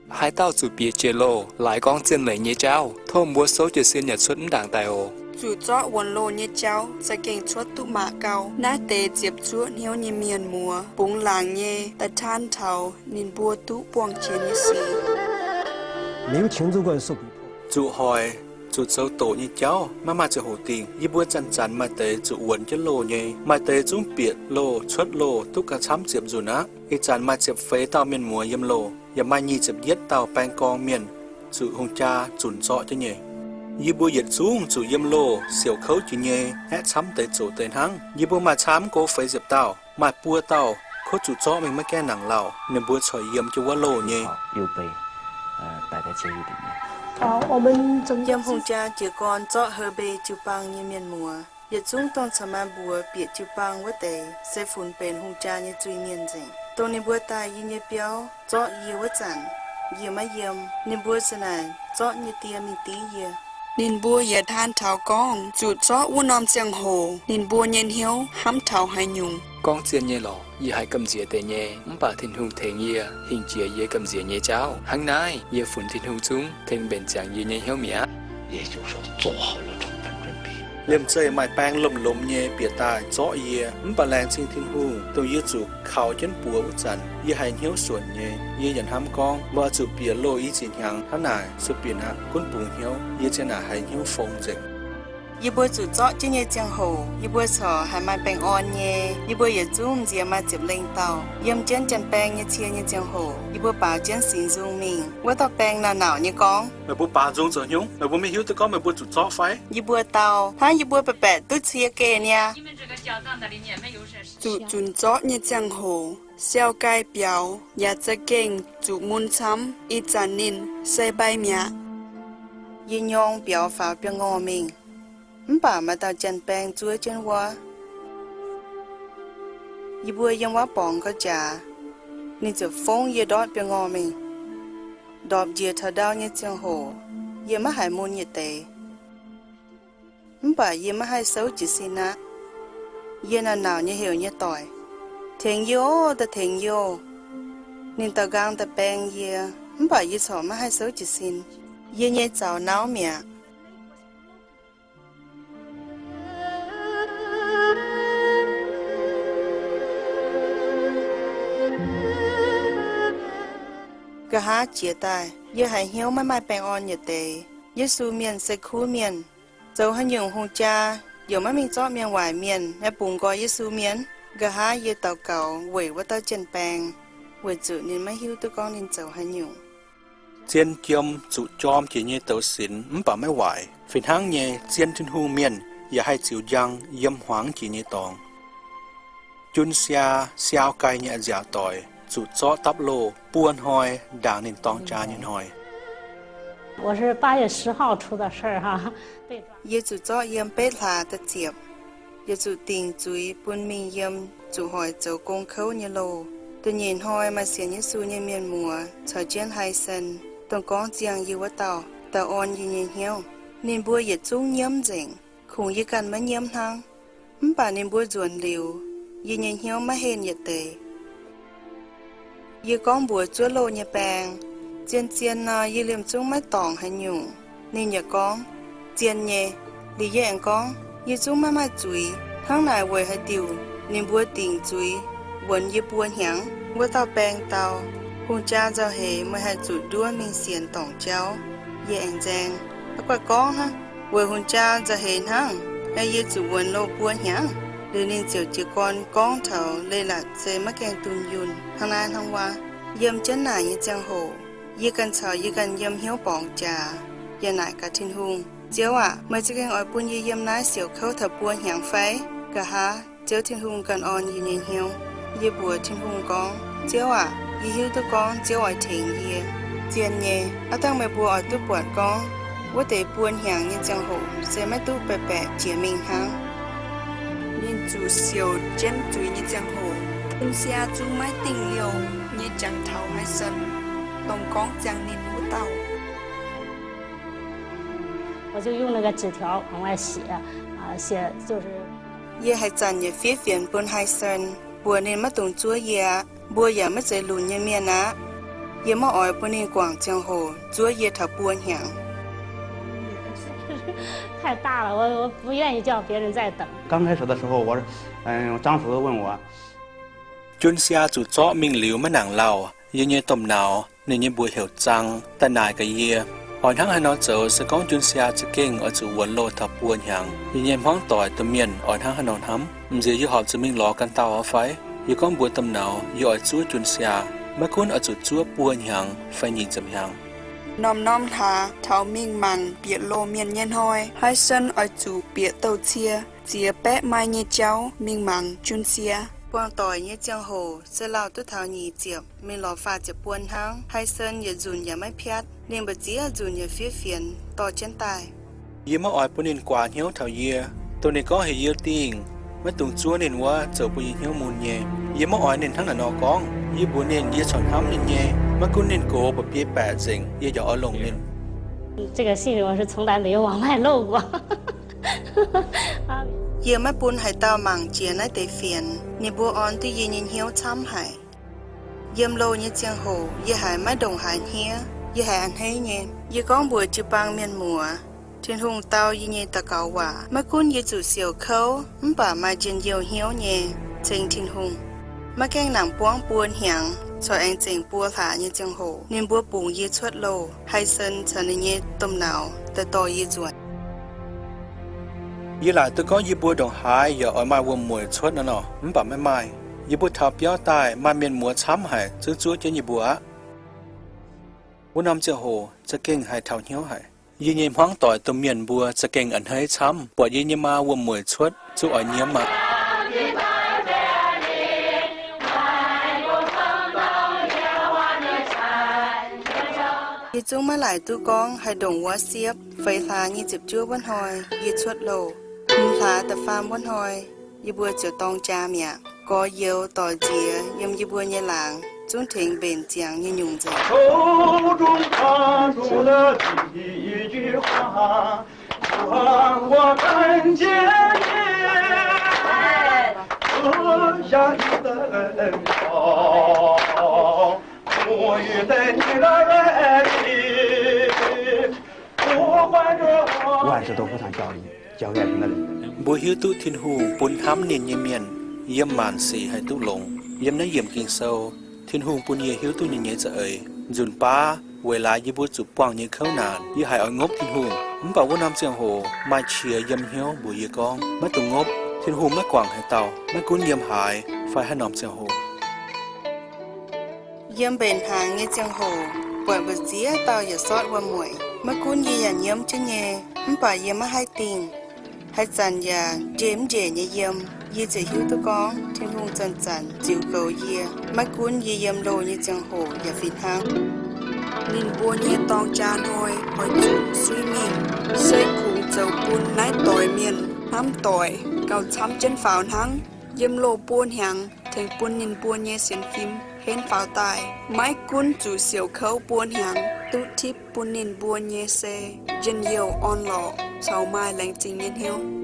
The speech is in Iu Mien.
Haaix dauh zuqc bieqc jiex loh, laaix gorngv zien leiz nyei jauv, tov mbuo souv jiez sin yaac cuotv mv ndaangc daaih oc. Zuqc zorqv wuonx loh nyei jauv za'gengh cuotv duqv maac gau. Naaiv deix ziepc zuoqv hnyouv nyei mienh muoz bungx laangc nyei daaih taan taux ninh mbuo duqv buangh jiex nyei sic. Zuqc hoic, zuqc zoux doqc nyei jauv maiv maaih ziangh hoc dingh. Yie mbuo zanc-zanc maaih deix zuqc wuonx jienv loh nyei, maaih deix zungv bieqc loh cuotv loh duqv gauh camv ziepc nzunc aqv. Ih zanc maaih ziepc feix dauh mienh muoz yiem loh, yaac maaih nyic ziepc yietv dauh baeng gorng mienh zuqc hungh jaa zunc zorqv jienv nyei. Yie mbuo yietc zungv zuqc yiem loh siouc kouv jiex nyei, aeqv, camv deix zoqc deix hnangv. Yie mbuo maaih camv go feix ziepc dauh, maaih buo dauh kov zuqc zorqv mingh maiv gaengh nangc lauh, ninh mbuo corc yiem jienv wuov loh nyei. Yiem hungh jaa jiez gorn zorqv Hebei jiu-baang nyei mienh muoz, yietc zungv dongh caux maaih mbuox bieqc jiu-baang wuov deix se funx benx hungh jaa nyei zuiz-mienh nzengc. Dongh ninh mbuo daaih yie nyei biauv zorqv yie wuov zanc, yie maiv yiem. Ninh mbuo za'naaic zorqv nyei die mingh div yie. Ninh mbuo yaac taan taux gorngv zuqc zorqv wuov norm ziangh hoc ninh mbuo nyei hnyouv hnamv taux haaix nyungc. Gorngv zien nyei lorqc, yie haiz gamh nziex deix nyei, mv baac Tin-Hungh tengx yie hingh jiex yie gamh nziex nyei jauv. Hnangv naaiv, yie funx Tin-Hungh zungv tengx mbenc ziangx yie nyei hnyouv mi'aqv. Liemh zeih maaih baeng lomh-lomh nyei bieqc daaih zorqv yie, mv baac laengz zingh Tin-Hungh, dongh yie zuqc kaux jienv buoz wuov zanc, yie haiz hnyouv suonc nyei. Yie yaac hnamv gorngv, mbuo oix zuqc bieqc loh i ziex hnyangx hnangv naaic, sueih bieqc aqv, gunv bungx hnyouv, yie ziex naaic haiz hnyouv fong nzengc. Yie mbuo zuqc zorqv jienv nyei ziangh hoc, yie mbuo corc haiz maaih baengh orn nyei. Yie mbuo yietc zungv nziex maaih ziepc lengh dauh. Yiem jienv janx-baeng nyei cie nyei ziangh hoc, yie mbuo baaux jienv singx nzung mingh. Wuov dauh baeng naaic nauc nyei gorngv, meih mbuo baaux nzung zoux haaix nyungc? Meih mbuo maiv hiuv duqv gorngv meih mbuo zuqc zorqv fai? Yie mbuo dau, hnangv yie mbuo baeqc baeqc duqv cie geh niaa. Zuqc zunc zorqv nyei ziangh hoc, siau gai biaux yaac za'gengh zuqc mun camv. Ih zanc ninh se mbai mi'aqv. Yie nyorng biaux faaux biangh ngorh mingh, mv baac maaih dauh janx-baeng zuov jienv wuov. Yie mbuo yiem wuov borngz gauh jaax, ninh ziouc fongv yie ndortv biangh ngorh mingh. Ndorpc njiec taux ndau nyei ziangh hoc, yie maiv haiz mun yietc deix. Mv baac yie maiv haih souv jiez sin aqv. Yie naaic nauc nyei heuc nyei doic, Tengx yie oc, da'tengx yie oc. Ninh daux nqaang daaih baeng yie, mv baac yie corc maiv haih souv jiez sin. Yie nyei zaux nauv mi'aqv. Nqa'haav jiex daaih, yie haiz hnyouv maiv maaih baengh orn yietc deix. Yesu mienh se kuv mienh. Zoux haaix nyungc hungh jaa yaac maiv mingh zorqv mienh waaic mienh naaiv bungx nqoi Yesu mienh? Nqa'haav yie daux gaux weic wuov dauh janx-baeng, weic zuqc ninh maiv hiuv duqv gorngv ninh zoux haaix nyungc. Zien jiem zuqc jorm jiex nyei douz sinx mv baac maiv waaic. Fih hnangv nyei, zien Tin-Hungh mienh yaac haih ziux njang yiem hmuangx jiex nyei dorngx. Jun-siaa siau gai nyei a'nziaauc doic zuqc zorqv dapv loh buo hnoi ndaangc ninh dorng jaa nyei hnoi. Yie zuqc zorqv yiem betv hlaax da'ziepc, yaac zuqc dingc zuiz bun mingh yiem zuqc hoic zoux gong kouv nyei loh. Da'nyeic hnoi maaih sienx Yesu nyei mienh muoz caux jienv Haih Sen, dongh gorngv ziangh yie wuov dauh, daaih orn yie nyei hnyouv. Ninh mbuo yietc zungv nyiemv nzengc, kungx yie ganh maiv nyiemv hnangv. Mv baac ninh mbuo nzuonx liuz, yie nyei hnyouv maiv henh yietc deix. Yie gorngv mbuox zuov loh nyei baeng, Zien-zien nor, yie liemh zungv maiv dorngc haaix nyungc. Ninh yaac gorngv, Zien nyei. Liuz yie aengx gorngv, Yie zungv maiv maaih zuiz. Hnangv naaic weic haaix diuc ninh mbuo dingc zuiz wuonx yie buo hnyangx? Wuov dauh baeng dau, Hungh jaa nzauh heix meih haih zuqc nduov mingh sienx dorngc jauv. Yie aengx nzaeng, Aa, guaiv gorngv hnangv. Weic hungh jaa nzauh heix hnangv aeqv, yie zuqc wuonx loh buo hnyangx? Liuz ninh ziouc jiez gorn gorngv taux leiz-latc se maiv gaengh dunh yunh hnangv naaiv hnangv wuov. Yiem jienv naaic nyei ziangh hoc, yie ganh caux yie ganh yiem hnyouv borngz jaax, yie naaic gaax Tin-Hungh, Ziouv aac, meih za'gengh oix bun yie yiem naaiv siouc kouv taux buo hnyangx fai? Nqa'haav Ziouv Tin-Hungh ganh orn yie nyei hnyouv. Yie mbuox Tin-Hungh gorngv, Ziouv aac, yie hiuv duqv gorngv Ziouv oix tengx yie. Zien nyei, aav dangh meih mbuo oix duqv buatc gorngv, wuov deix buo hnyangx nyei ziangh hoc se maiv duqv baeqc baeqc jiex mingh hnangv. Ninh zuqc siouc jienv zuiz nyei ziangh hoc, Jun-siaa zungv maiv dingh liouh nyei jangx taux Haih Sen, dongh gorngv ziangh ninh wuov dauh. Yie haaix zanc yaac fiev fienx bun Haih Sen, mbuox ninh maiv dungx zuov yie aqv. Mbuo yaac maiv zeiz lunx nyei mienh aqv. Yie maiv oix bun ninh guangc ziangh hoc zuov yie taux buo hnyangx. 太大了，我，我不愿意叫别人再等。刚开始的时候，我，嗯，张叔问我， Junsia zuqc zorqv mingh liuz maiv nangc lauh, yie nyei domh nauz, ninh nyei mbuox heuc Zang, daaih naaic gaax yie, oix hnangv haaix nor zoux se gorngv Junsia za'gengh oix zuqc wuonx loh taux buo hnyangx. Yie nyei hmuangv doic domh mienh oix hnangv haaix nor hnamv? M'nziex yie horpc zuqc mingh lorz ganh dauh fai? Yie gorngv mbuox domh nauz yie oix zuov Junsia, maiv gunv oix zuqc zuov buo hnyangx fai nyic ziepc hnyangx. Norm-norm hlaax taux mingh mangc bieqc loh mienh nyei hnoi, Haisen oix zuqc bieqc douh cie, ziex baeqv maaih nyei jauv mingh mangc Junsia. Buangh doic nyei ziangh hoc se lauh duqv taux nyic ziepc mingh lorz faah ziepc buon hnangv. Haisen yietc nzunc yaac maiv piatv. Ninh mbu'ziex nzunc yaac fiev fienx dorh jienv daaih. Yie maiv oix bun ninh guaax hnyouv taux yie, dongh ninh gorngv heuc yie dingh maiv dungx zuov ninh wuov zoux bun yie hnyouv mun nyei. Yie maiv oix ninh hnangv naaic nor gorngv. Yie mbuox ninh yie corc hnamv ninh nyei, maiv gunv ninh gox mba'biei baeqc nzengc, yie yaac oix longc ninh. 这个信我是从来没有往外漏过。 Yie maiv bun haaix dauh mangc jiex naaiv deix fienx. Ninh mbuo orn duqv yie nyei hnyouv camv haic. Yiem loh nyei ziangh hoc yie haiz maiv ndongc haaix hniev. Yie haiz a'hneiv nyei. Yie gorngv mbuox jiu-baang mienh muoz, Tin-Hungh dau yie nyei daux gaux waac. Maiv gunv yie zuqc siouc kouv mv baac maaih njien-youh hnyouv nyei ceng Tin-Hungh. Maiv gaengh nangc buangv buo hnyangx, corc aengx zengc buo hlaax nyei ziangh hoc ninh mbuo bungx yie cuotv loh. Haisen caux ninh nyei domh nauz daaih dorh yie nzuonx. Yie laaic duqv gorngv yie mbuo ndongc haaix yaac oix maaih wuom-mueic cuotv naaiv nor, mv baac maiv maaih. Yie mbuo taux biauv daaih maaih mienh muoz camv haic zungv zuov jienv yie mbuo aqv. Wuov norm ziangh hoc za'gengh haih taux hnyouv haic. Yie nyei hmuangv doic domh mienh mbuo za'gengh a'hneiv camv, buatc yie nyei maa wuom-mueic cuotv zungv oix nyiemv aqv. Yie zungv maiv laaic duqv gorngv haih ndongc wuov siepv. Feix hlaax nyic ziepc juov wuov hnoi yie cuotv loh. Hmz hlaax da'faam wuov hnoi yie mbuo ziouc dorng jaa mi'aqv. Gorx-youz doic nziex yiem yie mbuo nyei laangz zungv tengx mbenc ziangx nyei nyungc nzengc. Mbuo hiuv duqv Tin-Hungh bun hnamv ninh nyei mienh yiem maanc sic haih duqv longx. Yiem naaiv yiemc Ging-Sou, Tin-Hungh bun yie hiuv duqv ninh nyei za'eix. Nzunc baav weic laaix yie mbuo zuqc buangh nyei kouv naanc, yie haiz oix ngopv Tin-Hungh. Mv baac wuov norm ziangh hoc maaih qiex yiem hnyouv mbuox yie gorngv, maiv dungx ngopv, Tin-Hungh maiv guangc haaix dauh, maiv gunv yiem haaix fai haaix norm ziangh hoc. Yiem mbenc hnaangx nyei ziangh hoc, buatc mbu'ziex dauh yaac sortv wuom-mueic. Maiv gunv yie yaac nyiemv jienv nyei, mv baac yie maiv haih dingh. Haaix zanc yaac njeh mv njiec nyei yiem. Yie ziouc hiuv duqv gorngv Tin-Hungh zanc-zanc ziux goux yie, maiv gunv yie yiem loh nyei ziangh hoc yaac fih hnangv. Ninh mbuo nyei dorng jaa hnoi oix zuqc suiv mingh. Se kungx zoux bun naaiv doix mienh hnamv doic gauh camv jienv faaux hnangv. Yiem loh buo hnyangx tengx bun ninh mbuo nyei sienx fim henv faaux daaih. Maiv gunv zuqc siouc kouv buo hnyangx, duqv tipv bun ninh mbuo nyei se njien-youh, orn-lorqc caux maaih laengz zingh nyei hnyouv.